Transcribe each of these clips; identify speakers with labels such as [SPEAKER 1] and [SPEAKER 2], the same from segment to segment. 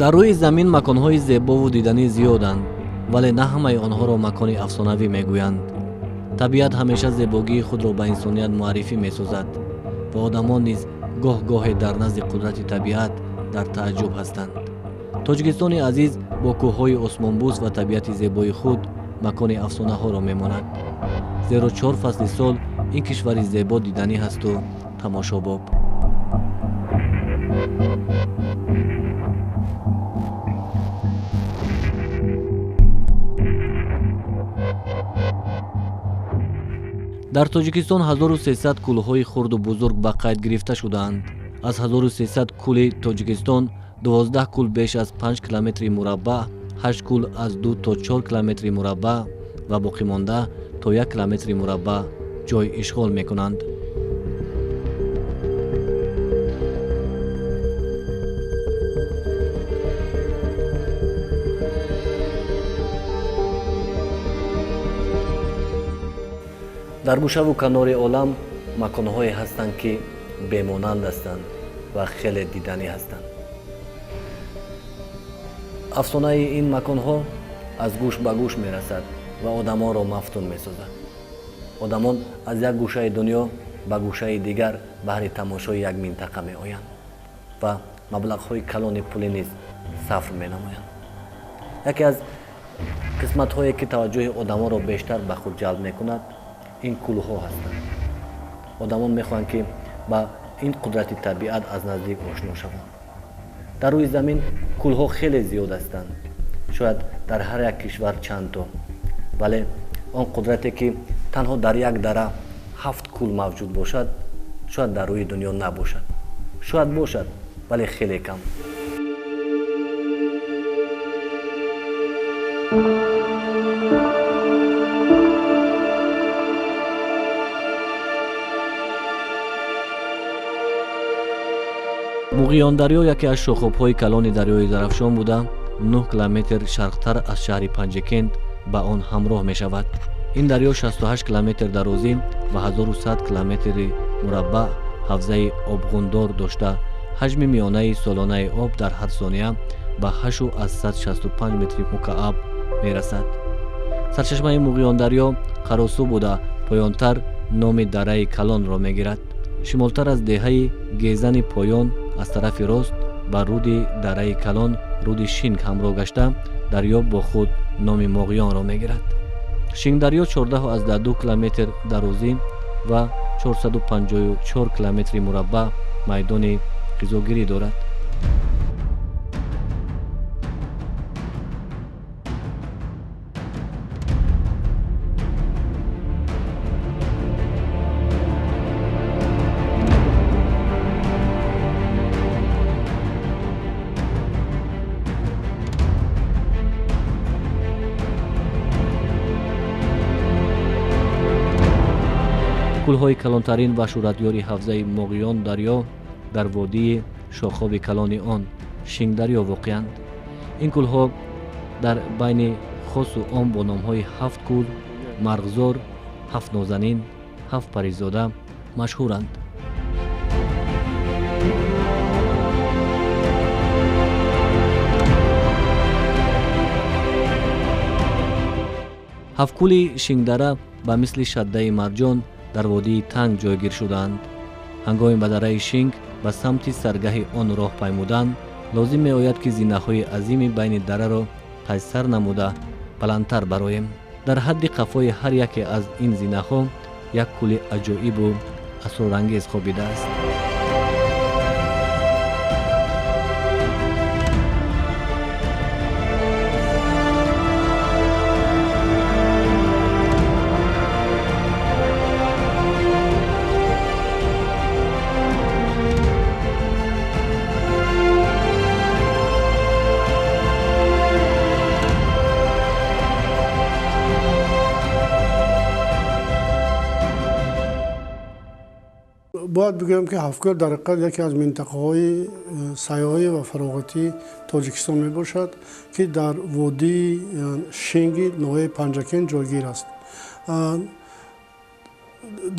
[SPEAKER 1] Дар рӯи замин маконҳои зебову диданӣ зиёданд, вале на ҳамаи онҳоро макони афсонавӣ мегӯянд. Табиат ҳамеша зебогии худро ба инсоният муаррифӣ месозад ва одамон низ гоҳ-гоҳе дар назди қудрати табиат дар тааҷҷуб ҳастанд. Тоҷикистони азиз бо кӯҳҳои осмонбӯс ва табиати зебои худ макони афсонаҳоро мемонад, зеро чор фасли сол ин кишвари зебо диданӣ ҳасту тамошобоб. Дар Тоҷикистон 1300 кӯлҳои хурду бузург ба қайд гирифта шудаанд. Аз 1300 кӯли Тоҷикистон 12 кӯл беш аз 5 километри мураббаъ, 8 кӯл аз 2 то 4 километри мураббаъ ва боқимонда то 1 километри мураббаъ ҷой ишғол мекунанд. Дар гӯшаву канори олам маконҳое ҳастанд, ки бемонанд ҳастанд ва хеле диданӣ ҳастанд. Афсонаи ин маконҳо аз гӯш ба гӯш мерасад ва одамонро мафтун месозад. Одамон аз як гӯшаи дунё ба гӯшаи дигар баҳри тамошои як минтақа меоянд ва маблағҳои калони пулӣ низ сарф менамоянд. Яке аз қисматҳое, ки таваҷҷӯҳи одамонро бештар ба худ ҷалб мекунад, ин кӯлҳо ҳастанд. Одамон мехоҳанд, ки ба ин қудрати табиат аз наздик ошно шаванд. Дар рӯи замин кӯлҳо хеле зиёд ҳастанд, шояд дар ҳар як кишвар чанд то, вале он қудрате, ки танҳо дар як дара ҳафт кӯл мавҷуд бошад, шояд дар рӯи дунё набошад. Шояд бошад, вале хеле кам. Муғиёндарё яке аз шохобҳои калони дарёи Зарафшон буда, 9 километр шарқтар аз шаҳри Панҷакент ба он ҳамроҳ мешавад. Ин дарё 68 километр дарозӣ ва 1100 километри мураббаъ ҳавзаи обғундор дошта, ҳаҷми миёнаи солонаи об дар ҳар сония ба 8,65 метри мукааб мерасад. Сарчашмаи Муғиёндарё Қаросу буда, поёнтар номи дараи Калонро мегирад. Шимолтар аз деҳаи Гезани поён аз тарафи рост ба руди дараи Калон руди Шинг ҳамроҳ гашта, дарё бо худ номи Моғиёнро мегирад. Шингдарё 14,2 километр дарозӣ ва 454 километри мураббаъ майдони ғизогирӣ дорад. Кӯлҳои калонтарин ва шӯҳратёри ҳавзаи Моғиён дарё дар водии шохоби калони он Шингдарё воқеанд. Ин кӯлҳо дар байни хосу ом бо номҳои ҳафт кӯл, Марғзор, ҳафт нозанин, ҳафт паризода машҳуранд. Ҳафткӯли Шингдара ба мисли шаддаи марҷон дар водии Танг ҷойгир шудаанд. Ҳангоми ба дараи Шинг ба самти саргаҳи он роҳ паймудан, лозим меояд, ки зинаҳои азими байни дараро пайсар намуда баландтар бароем. Дар ҳадди қафои ҳар яке аз ин зинаҳо як кӯли аҷоибу асрорангез хобидааст.
[SPEAKER 2] Бояд бигӯям, ки Ҳафткӯл дар ҳақиқат яке аз минтақаҳои сайёҳӣ ва фароғатии Тоҷикистон мебошад, ки дар водии Шинги ноҳияи Панҷакент ҷойгир аст.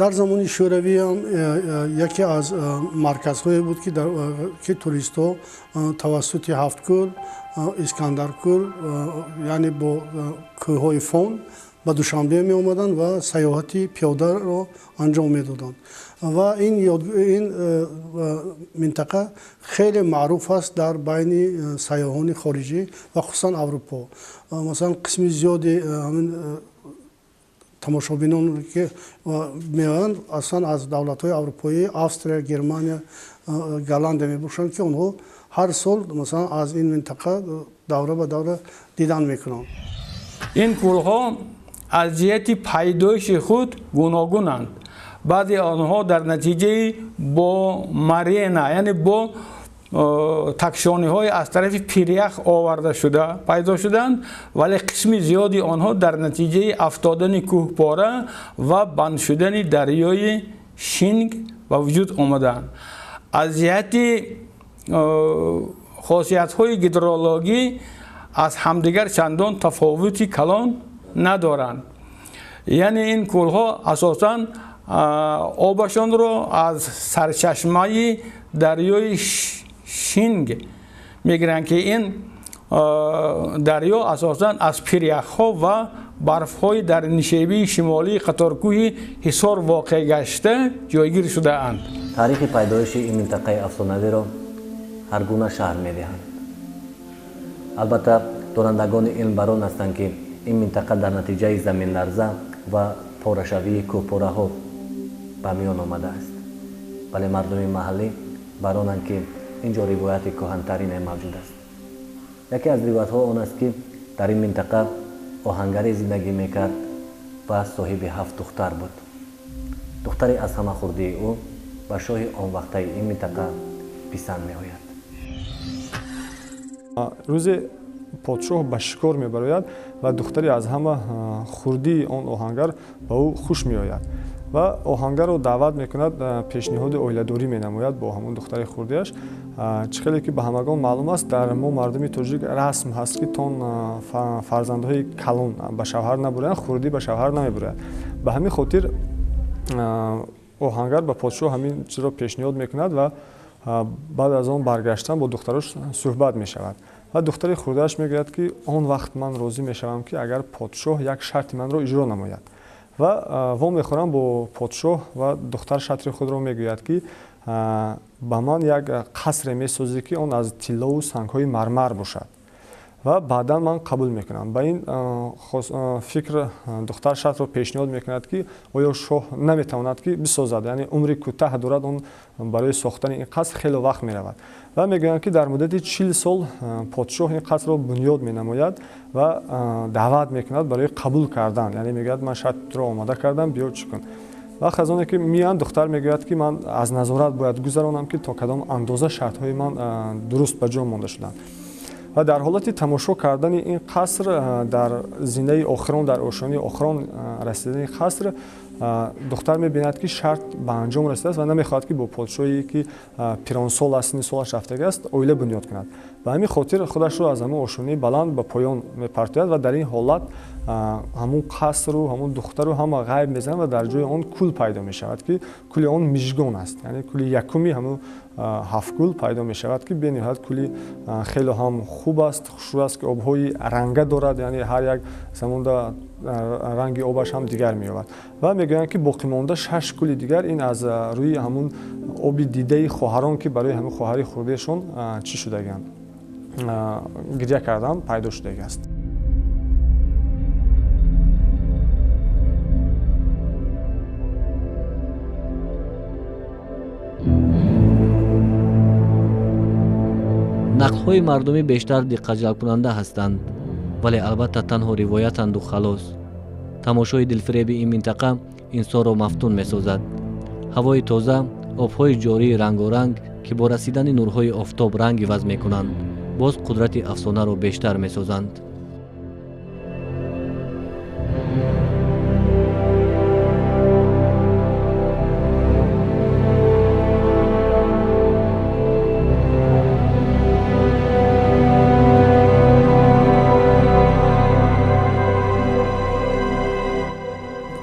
[SPEAKER 2] Дар замони Шӯравӣ ҳам яке аз марказҳое буд, ки туристҳо тавассути Ҳафткӯл, Искандаркӯл, яъне бо кӯҳҳои Фон ба Душанбе меомаданд ва сайёҳати пиёдаро анҷом медоданд. Ва ин минтақа хеле маъруф аст дар байни сайёҳони хориҷӣ ва хусусан Аврупо. Масалан, қисми зиёди тамошобинон ки меоянд, аслан аз давлатҳои аврупоӣ, Австрия, Германия, Голландия мебошанд, ки онҳо ҳар сол масалан аз ин минтақа давра ба давра дидан мекунанд.
[SPEAKER 3] Ин кӯлҳо аз ҷиҳати пайдоиши худ гуногунанд. Баъзе онҳо дар натиҷаи бо марена, яъне бо такшониҳои аз тарафи пирях оварда шуда пайдо шуданд, вале қисми зиёди онҳо дар натиҷаи афтодани кӯҳпора ва банд шудани дарёи Шинг ба вуҷуд омаданд. Аз ҷиҳати хосиятҳои гидрологӣ аз ҳамдигар чандон тафовути калон надоранд. Яъне ин кӯлҳо асосан обашонро аз сарчашмаи дарёи Шинг мегиранд, ки ин дарё асосан аз пиряхҳо ва барфҳои дар нишебии шимолии қаторкӯҳи Ҳисор воқеъ гашта ҷойгир шудаанд.
[SPEAKER 1] Таърихи пайдоиши ин минтақаи афсонавиро ҳар гуна шаҳр медиҳанд. Албатта, донандагони илм бар он ҳастанд, ки ин минтақа дар натиҷаи заминларза ва порашавии кӯҳпораҳо ба миён омадааст. Вале мардуми маҳаллӣ бар онанд, ки ин ҷо ривояти кӯҳантарине мавҷуд аст. Яке аз ривоятҳо он аст, ки дар ин минтақа оҳангаре зиндагӣ мекард ва соҳиби 7 духтар буд. Духтаре аз ҳама хурдии ӯ ба шоҳи он вақтаи ин минтақа писанд меояд.
[SPEAKER 4] Рӯзе подшоҳ ба шикор мебарояд ва духтаре аз ҳама хурдии он оҳангар ба ӯ хуш меояд ва оҳангарро даъват мекунад, пешниҳоди оиладорӣ менамояд бо ҳамон духтари хурдиаш. Чӣ хеле ки ба ҳамагон маълум аст, дар мо мардуми тоҷик расм ҳаст, ки тон фарзандҳои калон ба шавҳар набуранд, хурдӣ ба шавҳар намебурад. Ба ҳамин хотир оҳангар ба подшоҳ ҳамин чизро пешниҳод мекунад ва баъд аз он баргаштан бо духтарош суҳбат мешавад. Ва духтари хурдааш мегӯяд, ки он вақт ман розӣ мешавам, ки агар подшоҳ як шарти манро иҷро намояд. Ва вомехӯрам бо подшоҳ ва духтар шартри худро мегӯяд, ки ба ман як қасре месозӣ, ки он аз тиллову сангҳои мармар бошад ва баъдан ман қабул мекунам. Ба ин фикр духтар шартро пешниҳод мекунад, ки оё шоҳ наметавонад, ки бисозад, яъне умри кӯтаҳ дорад, он барои сохтани ин қаср хеле вақт меравад. Ва мегӯянд, ки дар муддати 40 сол подшоҳ ин қасрро бунёд менамояд ва даъват мекунад барои қабул кардан, яъне мегӯяд ман шартро омода кардам, биё чӣ кун. Вақт аз оне ки меянд, духтар мегӯяд, ки ман аз назорат бояд гузаронам, ки то кадом андоза шартҳои ман дуруст ба ҷо монда шуданд. Ва дар ҳолати тамошо кардани ин қаср, дар зинаи охирон, дар ошёнаи охирон расидани қаср, духтар мебинад, ки шарт ба анҷом расидааст ва намехоҳад, ки бо подшоҳе, ки пиронсол аст, синни солаш рафтагӣ аст, оила бунёд кунад. Ба ҳамин хотир худашро аз ҳамон ошёнаи баланд ба поён мепартояд ва дар ин ҳолат ҳамон қасру ҳамон духтару ҳама ғайб мезанад ва дар ҷои он кӯл пайдо мешавад, ки кӯли он Мижгон аст, яъне кӯли якуми ҳамон ҳафткӯл пайдо мешавад, ки бениҳоят кӯли хеле ҳам хуб аст, хушрӯ аст, ки обҳои ранга дорад, яъне ҳар як замонда ранги обаш ҳам дигар меёбад. Ва мегӯянд, ки боқимонда 6 кӯли дигар ин аз рӯи ҳамон оби дидаи хоҳарон, ки барои ҳамон хоҳари хурдиашон чӣ шудагианд, гиря кардан пайдо шудагӣ аст.
[SPEAKER 1] Нақлҳои мардумӣ бештар диққатҷалбкунанда ҳастанд, вале албатта танҳо ривоятанду халос. Тамошои дилфиреби ин минтақа инсонро мафтун месозад. Ҳавои тоза, обҳои ҷории рангоранг, ки бо расидани нурҳои офтоб ранг иваз мекунанд, боз қудрати афсонаро бештар месозанд.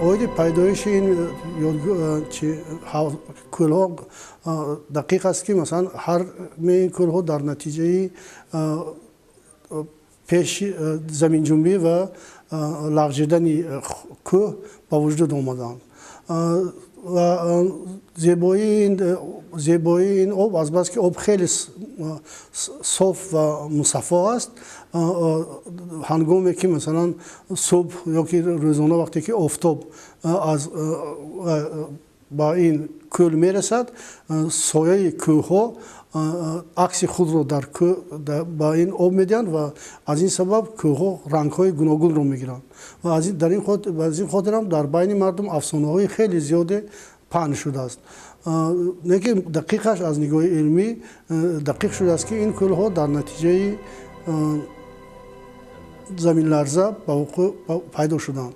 [SPEAKER 2] Оиди Пайдоиши ин кӯлҳо дақиқ аст, ки масалан ҳар ин кӯлҳо дар натиҷаи пеши заминҷунбӣ ва лағжидани кӯҳ ба вуҷуд омаданд. Ва зебоии ин об азбаски об хеле соф ва мусаффо аст, ҳангоме ки масалан субҳ ё ки рӯзона вақте ки офтоб аз ба ин кӯл мерасад, сояи кӯҳҳо акси худро дар ба ин об медиҳанд ва аз ин сабаб кӯҳҳо рангҳои гуногунро мегиранд. Ва аз ин хотирам дар байни мардум афсонаҳои хеле зиёде паҳн шудааст. Лекин дақиқаш аз нигоҳи илмӣ дақиқ шудааст, ки ин кӯлҳо дар натиҷаи заминларза ба вуқӯъ пайдо шуданд.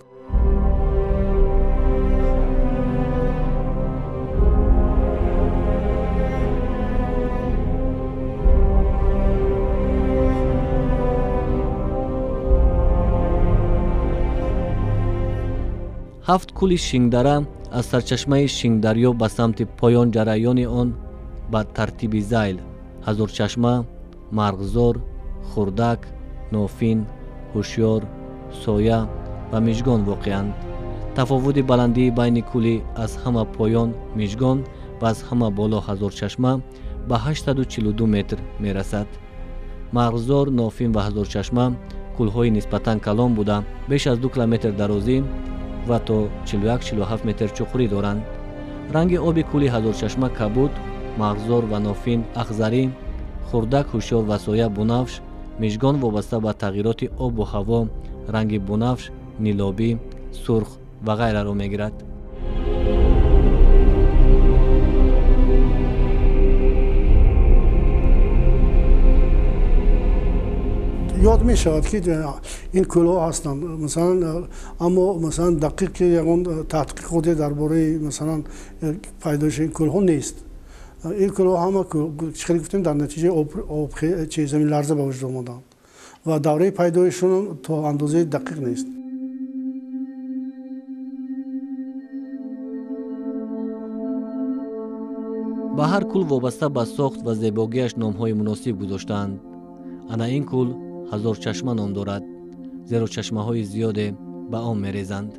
[SPEAKER 1] Ҳафт кӯли Шингдара аз сарчашмаи Шингдарё ба самти поён ҷараёни он ба тартиби зайл Ҳазорчашма, Марғзор, Хурдак, Нофин, Ҳушёр, Соя ва Мижгон воқеанд. Тафовути баландии байни кӯли аз ҳама поён Мижгон ва аз ҳама боло Ҳазорчашма ба 842 метр мерасад. Марғзор, Нофин ва Ҳазорчашма кӯлҳои нисбатан калон буда, беш аз 2 километр дарозӣ ва то 41-47 метр чуқурӣ доранд. Ранги оби кӯли Ҳазорчашма кабуд, Марғзор ва Нофин ахзарӣ, Хурдак, Ҳушёр ва Соя бунафш, Мижгон вобаста ба тағйироти обу ҳаво ранги бунафш, нилобӣ, сурх ва ғайраро мегирад.
[SPEAKER 2] Ёд мешавад, ки ин кӯлҳо ҳастанд, масалан, аммо масалан дақиқ ки ягон таҳқиқоте дар бораи масалан пайдоиши ин кӯлҳо нест. Ин кӯлҳо ҳама чӣ хеле гуфтем дар натиҷаи заминларза ба вуҷуд омаданд ва давраи пайдоишшон то андозаи дақиқ нест.
[SPEAKER 1] Ба ҳар кӯл вобаста ба сохт ва зебогиаш номҳои муносиб гузоштаанд. Ана ин кӯл Ҳазорчашма ном дорад, зеро чашмаҳои зиёде ба он мерезанд.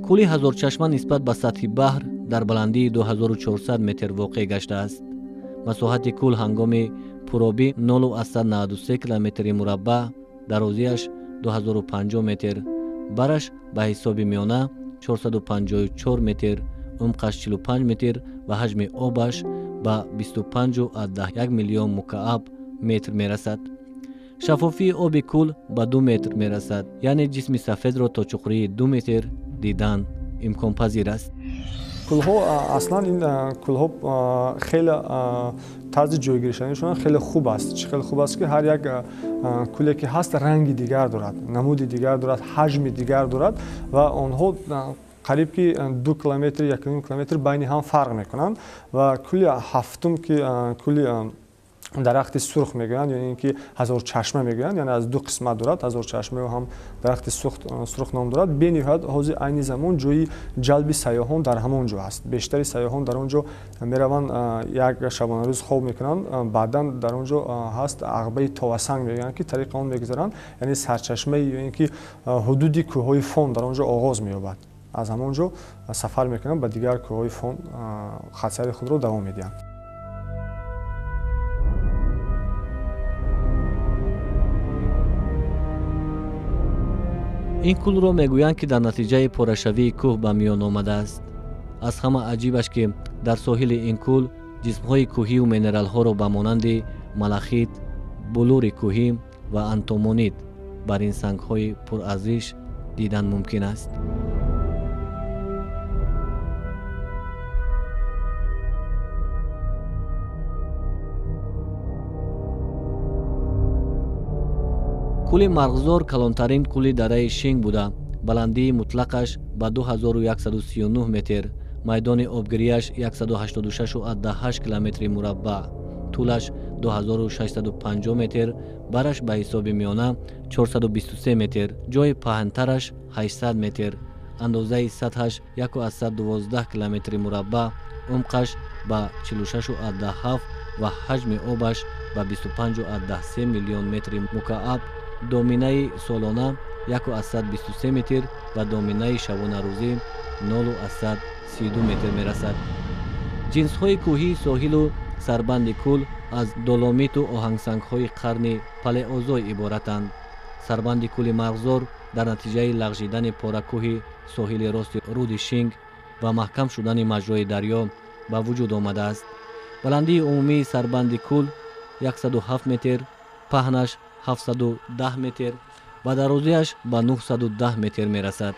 [SPEAKER 1] Кӯли Ҳазорчашма нисбат ба сатҳи баҳр дар баландии 2400 метр воқеъ гаштааст. Масоҳати кӯл ҳангоми пуробӣ 0,93 километри мураббаъ, дарозиаш 2050 метр, бараш ба ҳисоби миёна 454 метр, умқаш 45 метр ва ҳаҷми обаш ба 25,1 миллион мукааб метр мерасад. Шаффофии оби кӯл ба 2 метр мерасад, яъне ҷисми сафедро то чуқурии 2 метр дидан имконпазир аст.
[SPEAKER 4] Кӯлҳо аслан ин кӯлҳо хеле тарзи ҷойгиршавиашон хеле хуб аст. Чӣ хеле хуб аст, ки ҳар як кӯле ки ҳаст ранги дигар дорад, намуди дигар дорад, ҳаҷми дигар дорад ва онҳо қариб ки 2 километр, 1,5 километр байни ҳам фарқ мекунанд. Ва кӯли ҳафтум ки кӯли дарахти сурх мегӯянд, ё ин ки Ҳазорчашма мегӯянд, яъне аз ду қисмат дорад, Ҳазорчашмаю ҳам дарахти сурх ном дорад. Бениҳоят ҳозир айни замон ҷои ҷалби сайёҳон дар ҳамон ҷо аст. Бештари сайёҳон дар он ҷо мераванд, як шабонарӯз хоб мекунанд, баъдан дар он ҷо ҳаст ағбаи Товасанг мегӯянд, ки тариқи он мегузаранд, яъне сарчашмаи ё ин ки ҳудуди кӯҳҳои Фон дар он ҷо оғоз меёбад. Аз ҳамон ҷо сафар мекунанд ба дигар кӯҳҳои Фон, хатсайри худро давом медиҳанд.
[SPEAKER 1] Ин кӯлро мегӯянд, ки дар натиҷаи порашавии кӯҳ ба миён омадааст. Аз ҳама аҷибаш, ки дар соҳили ин кӯл ҷисмҳои кӯҳию минералҳоро ба монанди малахит, булури кӯҳӣ ва антомонит бар ин сангҳои пурарзиш дидан мумкин аст. Кӯли Марғзор калонтарин кӯли дараи Шинг буда, баландии мутлақаш ба 2139 метр, майдони обгирияш 186,8 километри мураббаъ, тӯлаш 2650 метр, бараш ба ҳисоби миёна 423 метр, ҷои паҳнтараш 800 метр. Андозаи сатҳаш 1,12 километри мураббаъ, умқаш ба 46,7 ва ҳаҷми обаш ба 25,3 миллион метри мукааб, доминаи солона 1,23 метр ва доминаи шабонарӯзӣ 0,32 метр мерасад. Ҷинсҳои кӯҳии соҳилу сарбанди кӯл аз доломиту оҳангсангҳои қарни палеозой иборатанд. Сарбанди кӯли Марғзор дар натиҷаи лағжидани поракӯҳи соҳили рости руди Шинг ва маҳкам шудани маҷрои дарё ба вуҷуд омадааст. Баландии умумии сарбанди кӯл 107 метр, паҳнаш 710 метр ва дарозиаш ба 910 метр мерасад.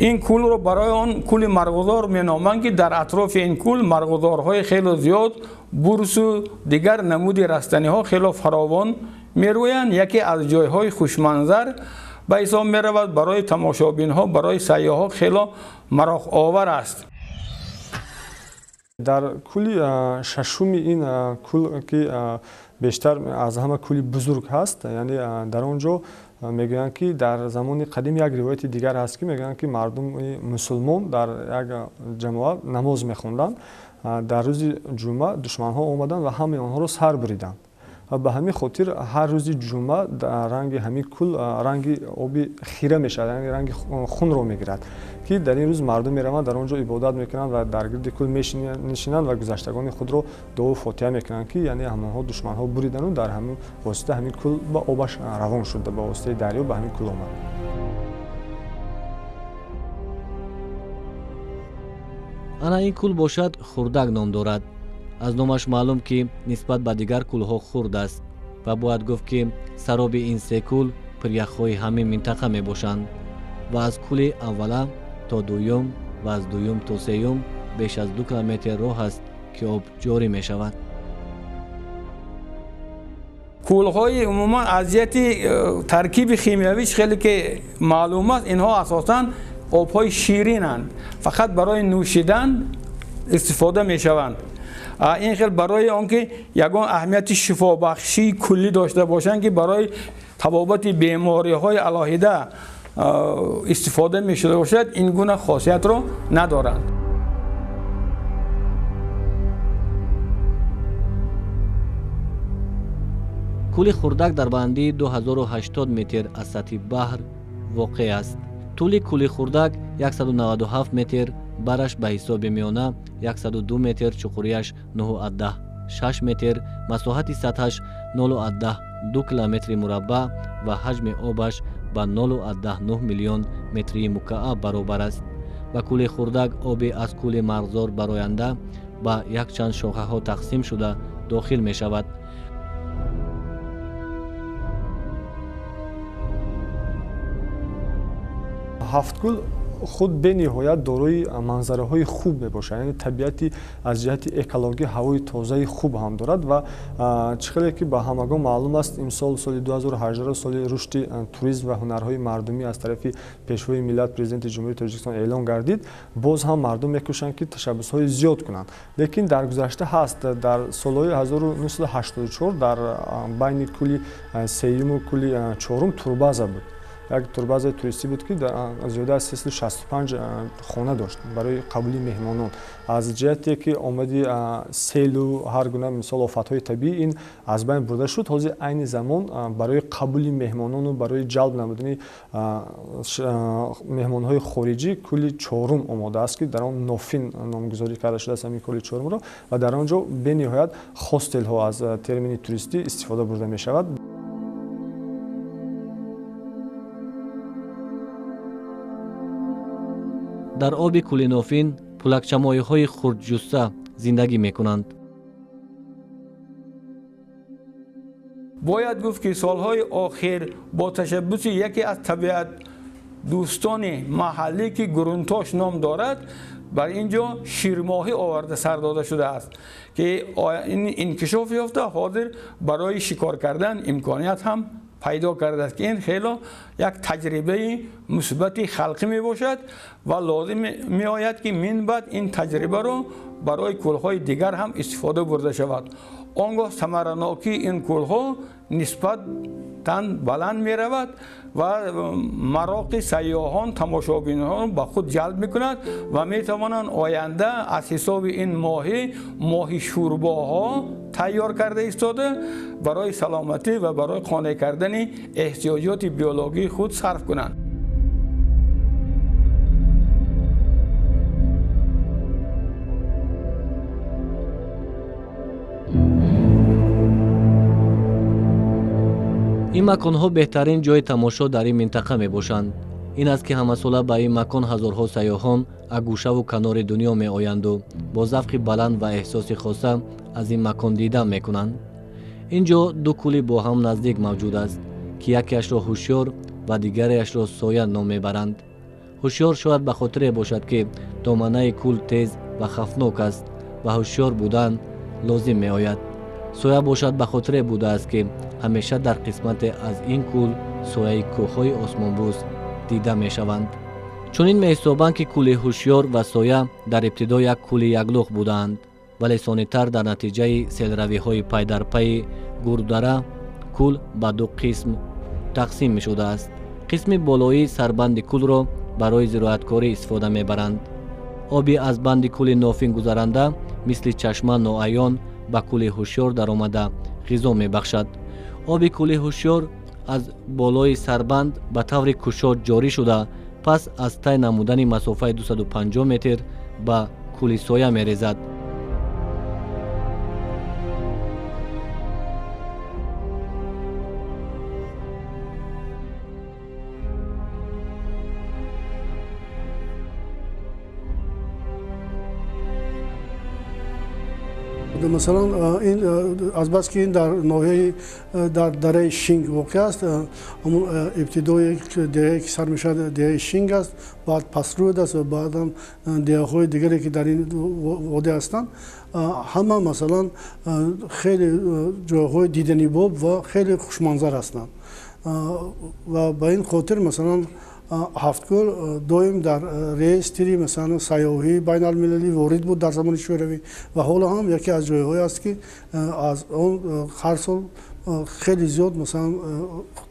[SPEAKER 3] Ин кӯлро барои он кӯли Марғузор меноманд, ки дар атрофи ин кӯл марғузорҳои хеле зиёд, бурсу дигар намуди растаниҳо хеле фаровон мерӯянд. Яке аз ҷойҳои хушманзар ба ҳисоб меравад, барои тамошобинҳо, барои сайёҳҳо хеле мароқовар аст.
[SPEAKER 4] Дар кӯли шашуми ин кӯл, ки бештар аз ҳама кӯли бузург ҳаст, яъне дар он ҷо мегӯянд, ки дар замони қадим як ривояти дигар ҳаст, ки мегӯянд, ки мардуми мусулмон дар як ҷамоат намоз мехонданд. Дар рӯзи ҷумъа душманҳо омаданд ва ҳамаи онҳоро сар буриданд. Ва ба ҳамин хотир ҳар рӯзи ҷумъа ранги ҳамин кӯл ранги оби хира мешавад, яъне ранги хунро мегирад, ки дар ин рӯз мардум мераванд, дар он ҷо ибодат мекунанд ва дар гирди кӯл менишинанд ва гузаштагони худро дуо фотиҳа мекунанд, ки яъне ҳамонҳо душманҳо буридану дар ҳамин восита ҳамин кӯл ба обаш равон шуд, ба воситаи дарё ба ҳамин кӯл омад.
[SPEAKER 1] Ана ин кӯл бошад Хурдак ном дорад. Аз номаш маълум, ки нисбат ба дигар кӯлҳо хурд аст ва бояд гуфт, ки сароби ин се кӯл пиряхҳои ҳамин минтақа мебошанд ва аз кӯли аввала то дуюм ва аз дуюм то сеюм беш аз 2 километр роҳ аст, ки об ҷорӣ мешавад.
[SPEAKER 3] Кӯлҳои умуман аз ҷиҳати таркиби химиявиш хеле ки маълум аст, инҳо асосан обҳои ширинанд, фақат барои нӯшидан истифода мешаванд. Ин хел барои он ки ягон аҳамияти шифобахшии куллӣ дошта бошанд, ки барои табобати бемориҳои алоҳида истифода мешуда бошад, ин гуна хосиятро надоранд.
[SPEAKER 1] Кӯли Хурдак дар баландии 2080 метр аз сатҳи баҳр воқеъ аст. Тӯли кӯли Хурдак 197 метр, бараш ба ҳисоби миёна 102 метр, чуқурияш 9,6 метр, масоҳати сатҳаш 0,2 километри мураббаъ ва ҳаҷми обаш ба 0,9 миллион метрии мукааб баробар аст. Ба кӯли Хурдак оби аз кӯли Марғзор бароянда ба якчанд шохаҳо тақсим шуда дохил мешавад.
[SPEAKER 4] Ҳафткӯл худ бениҳоят дорои манзараҳои хуб мебошад, яъне табиати аз ҷиҳати экологӣ ҳавои тозаи хуб ҳам дорад ва чӣ хеле ки ба ҳамагон маълум аст, имсол соли 2018 соли рушди туризм ва ҳунарҳои мардумӣ аз тарафи Пешвои миллат, Президенти Ҷумҳурии Тоҷикистон эълон гардид. Боз ҳам мардум мекӯшанд, ки ташаббусҳои зиёд кунанд, лекин дар гузашта ҳаст, дар солҳои 1984 дар байни кӯли сеюму кӯли чорум турбаза буд. Як турбазаи туристӣ буд, ки зиёда аз 365 хона дошт барои қабули меҳмонон. Аз ҷиҳате ки омади селу ҳар гуна мисол офатҳои табиӣ ин аз байн бурда шуд. Ҳозир айни замон барои қабули меҳмонону барои ҷалб намудани меҳмонҳои хориҷӣ кӯли чорум омода аст, ки дар он Нофин номгузорӣ карда шудааст ҳамин кӯли чорумро ва дар он ҷо бениҳоят хостелҳо аз термини туристӣ истифода бурда мешавад.
[SPEAKER 1] Дар оби кӯли Нофин пулакчамоиҳои хурдҷусса зиндагӣ мекунанд.
[SPEAKER 3] Бояд гуфт, ки солҳои охир бо ташаббуси яке аз табиатдӯстони маҳаллӣ, ки Гурунтош ном дорад, бар ин ҷо ширмоҳӣ оварда сар дода шудааст, ки ин инкишоф ёфта ҳозир барои шикор кардан имконият ҳам пайдо кардааст, ки ин хело як таҷрибаи мусбати халқӣ мебошад ва лозим меояд, ки минбаъд ин таҷрибаро барои кӯлҳои дигар ҳам истифода бурда шавад. Он гоҳ самаранокии ин кӯлҳо нисбатан баланд меравад ва мароқи сайёҳон, тамошобинон ба худ ҷалб мекунад ва метавонанд оянда аз ҳисоби ин моҳӣ моҳи шӯрбоҳо тайёр карда истода барои саломатӣ ва барои қонеъ кардани эҳтиёҷоти биологии худ сарф кунанд.
[SPEAKER 1] Ин маконҳо беҳтарин ҷойи тамошо дар ин минтақа мебошанд. Ин аст, ки ҳамасола ба ин макон ҳазорҳо сайёҳон аз гӯшаву канори дунё меоянду бо завқи баланд ва эҳсоси хоса аз ин макон дидан мекунанд. Ин ҷо ду кӯли бо ҳам наздик мавҷуд аст, ки якеашро ҳушёр ва дигареашро соя ном мебаранд. Ҳушёр шояд ба хотире бошад, ки доманаи кӯл тез ва хавфнок аст ва ҳушёр будан лозим меояд. Соя бошад ба хотире будааст, ки ҳамеша дар қисмате аз ин кӯл сояи кӯҳҳои осмонбӯс дида мешаванд. Чунин меҳисобанд, ки кӯли ҳушёр ва соя дар ибтидо як кӯли яклух будаанд, вале сонитар дар натиҷаи селравиҳои пайдарпайи гурдара кӯл ба ду қисм тақсим мешудааст. Қисми болоии сарбанди кӯлро барои зироаткорӣ истифода мебаранд. Оби аз банди кӯли нофин гузаранда мисли чашма ноаён ба кӯли ҳушёр даромада ғизо мебахшад. Оби кӯли ҳушёр аз болои сарбанд ба таври кушод ҷорӣ шуда, пас аз тай намудани масофаи 250 метр ба кӯли соя мерезад.
[SPEAKER 2] Масалан, ин азбаски ин дар ноҳияи дар дараи Шинг воқеъ аст, ҳамун ибтидои деҳае ки сар мешавад деҳаи Шинг аст, баъд Пасрӯд аст ва баъдам деҳаҳои дигаре ки дар ин водӣ ҳастанд, ҳама масалан хеле ҷойҳои диданибоб ва хеле хушманзар ҳастанд. Ва ба ин хотир масалан Ҳафткӯл доим дар реестри масалан сайёҳии байналмилалӣ ворид буд дар замони Шӯравӣ ва ҳоло ҳам яке аз ҷойҳое аст, ки аз он ҳар сол хеле зиёд масалан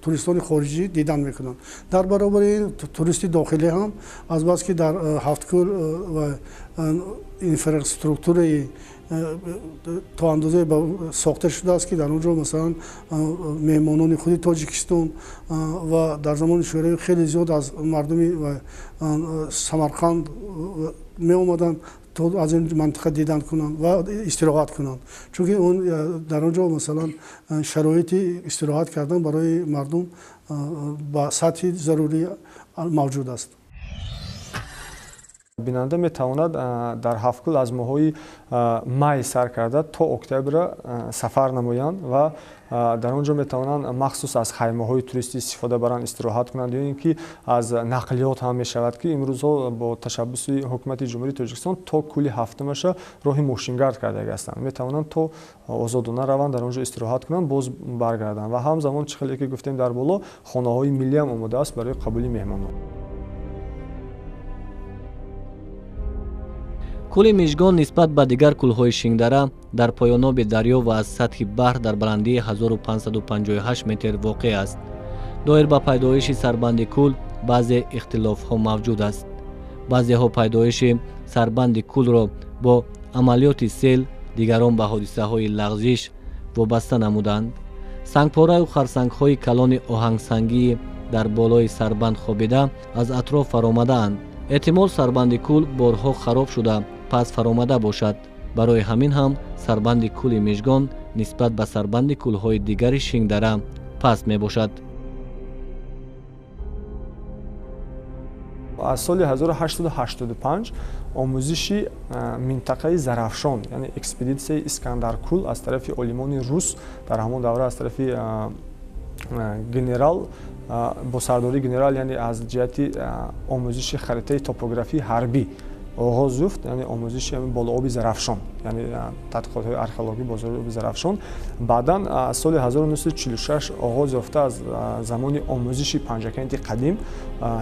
[SPEAKER 2] туристони хориҷӣ дидан мекунанд. Дар баробари ин туристи дохилӣ ҳам азбаски дар Ҳафткӯл ва инфраструктураи то андозае сохта шудааст, ки дар он ҷо масалан меҳмонони худи Тоҷикистон ва дар замони Шӯравӣ хеле зиёд аз мардуми Самарқанд меомаданд то аз ин мантиқа дидан кунанд ва истироҳат кунанд, чунки он дар он ҷо масалан шароити истироҳат кардан барои мардум ба сатҳи зарурӣ мавҷуд аст.
[SPEAKER 4] Бинанда метавонад дар Ҳафткӯл аз моҳҳои май сар карда то октябр сафар намоянд ва дар он ҷо метавонанд махсус аз хаймаҳои туристӣ истифода баранд, истироҳат кунанд, ё ин ки аз нақлиёт ҳам мешавад, ки имрӯзҳо бо ташаббуси ҳукумати Ҷумҳурии Тоҷикистон то кӯли ҳафтумаша роҳи мошингард кардагӣ ҳастанд. Метавонанд то озодона раванд, дар он ҷо истироҳат кунанд, боз баргарданд. Ва ҳамзамон чӣ хеле ки гуфтем дар боло, хонаҳои миллӣ ҳам омода аст барои қабули меҳмонон.
[SPEAKER 1] Кӯли Мижгон нисбат ба дигар кӯлҳои Шингдара дар поёноби дарё ва аз сатҳи баҳр дар баландии 1558 метр воқеъ аст. Доир ба пайдоиши сарбанди кӯл баъзе ихтилофҳо мавҷуд аст. Баъзеҳо пайдоиши сарбанди кӯлро бо амалиёти сел, дигарон ба ҳодисаҳои лағзиш вобаста намуданд. Сангпораю харсангҳои калони оҳангсангии дар болои сарбанд хобида аз атроф фаромадаанд. Эҳтимол сарбанди кӯл борҳо хароб шуда пас фаромада бошад. Барои ҳамин ҳам сарбанди кӯли Мижгон нисбат ба сарбанди кӯлҳои дигари Шингдара паст мебошад.
[SPEAKER 4] Аз соли 1885 омӯзиши минтақаи Зарафшон, яъне экспедитсияи Искандаркӯл аз тарафи олимони рус дар ҳамон давра аз тарафи генерал бо сардории генерал, яъне аз ҷиҳати омӯзиши харитаи топографии ҳарбӣ оғоз ёфт, яъне омӯзиши болооби Зарафшон, яъне тадқиқотҳои археологӣ болооби Зарафшон. Баъдан аз соли 1946 оғоз ёфта, аз замони омӯзиши Панҷакенти қадим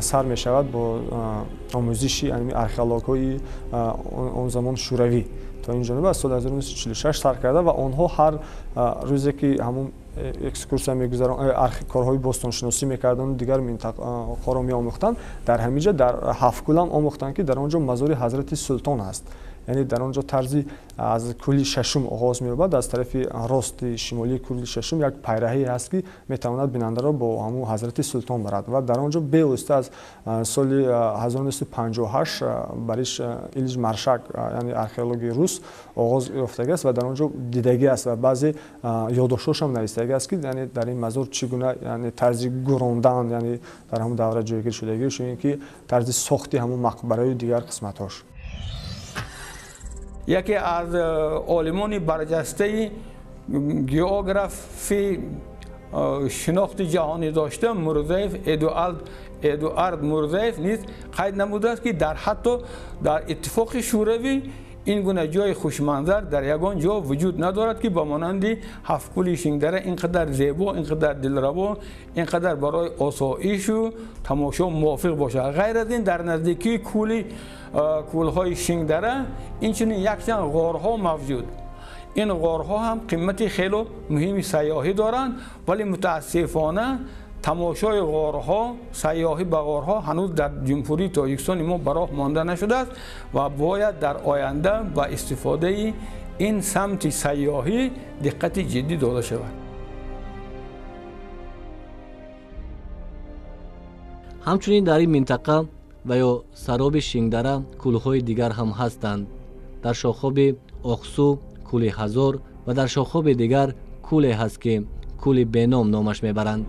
[SPEAKER 4] сар мешавад бо омӯзиши археологҳои он замон шӯравӣ то ин ҷониб аз соли 1946 сар карда ва онҳо ҳар рӯзе ки ҳамун экскурсия мегузарон, корҳои бостоншиносӣ мекарданд, дигар минтақаҳоро меомӯхтанд, дар ҳамин ҷо дар Ҳафткӯлам омӯхтанд, ки дар он ҷо мазори Ҳазрати Султон ҳаст. Яъне дар он ҷо тарзи аз кӯли шашум оғоз меёбад, аз тарафи рости шимолии кӯли шашум як пайраҳае ҳаст, ки метавонад бинандаро бо ҳамун Ҳазрати Султон барад ва дар он ҷо бевосита аз соли 1958 Борис Ильич Маршак, яъне археологи рус, оғоз ёфтагӣ аст ва дар он ҷо дидагӣ аст ва баъзе ёддоштҳошам навистагӣ аст, ки яъне дар ин мазор чӣ гуна, яъне тарзи гурондан, яъне дар ҳамун давра ҷойгир шудагӣ, ё ин ки тарзи сохти ҳамун мақбараю дигар қисматҳош.
[SPEAKER 3] Яке аз олимони барҷастаи географи шинохти ҷаҳонӣ дошта Мурзаев Эдуард Мурзаев низ қайд намудааст, ки дар ҳатто дар Иттифоқи Шӯравӣ ин гуна ҷои хушманзар дар ягон ҷо вуҷуд надорад, ки ба монанди Ҳафткӯли Шингдара ин қадар зебо, ин қадар дилраво, ин қадар барои осоишу тамошо мувофиқ бошад. Ғайр аз ин, дар наздикии кӯлҳои Шингдара инчунин якчанд ғорҳо мавҷуд. Ин ғорҳо ҳам қимати хело муҳими сайёҳӣ доранд, вале мутаассифона тамошои ғорҳо, сайёҳӣ ба ғорҳо ҳанӯз дар Ҷумҳурии Тоҷикистони мо ба роҳ монда нашудааст ва бояд дар оянда ба истифодаи ин самти сайёҳӣ диққати ҷиддӣ дода шавад.
[SPEAKER 1] Ҳамчунин дар ин минтақа ва ё сароби Шингдара кӯлҳои дигар ҳам ҳастанд. Дар шохоби Оқсу кӯли Ҳазор ва дар шохоби дигар кӯле ҳаст, ки кӯли Беном номаш мебаранд.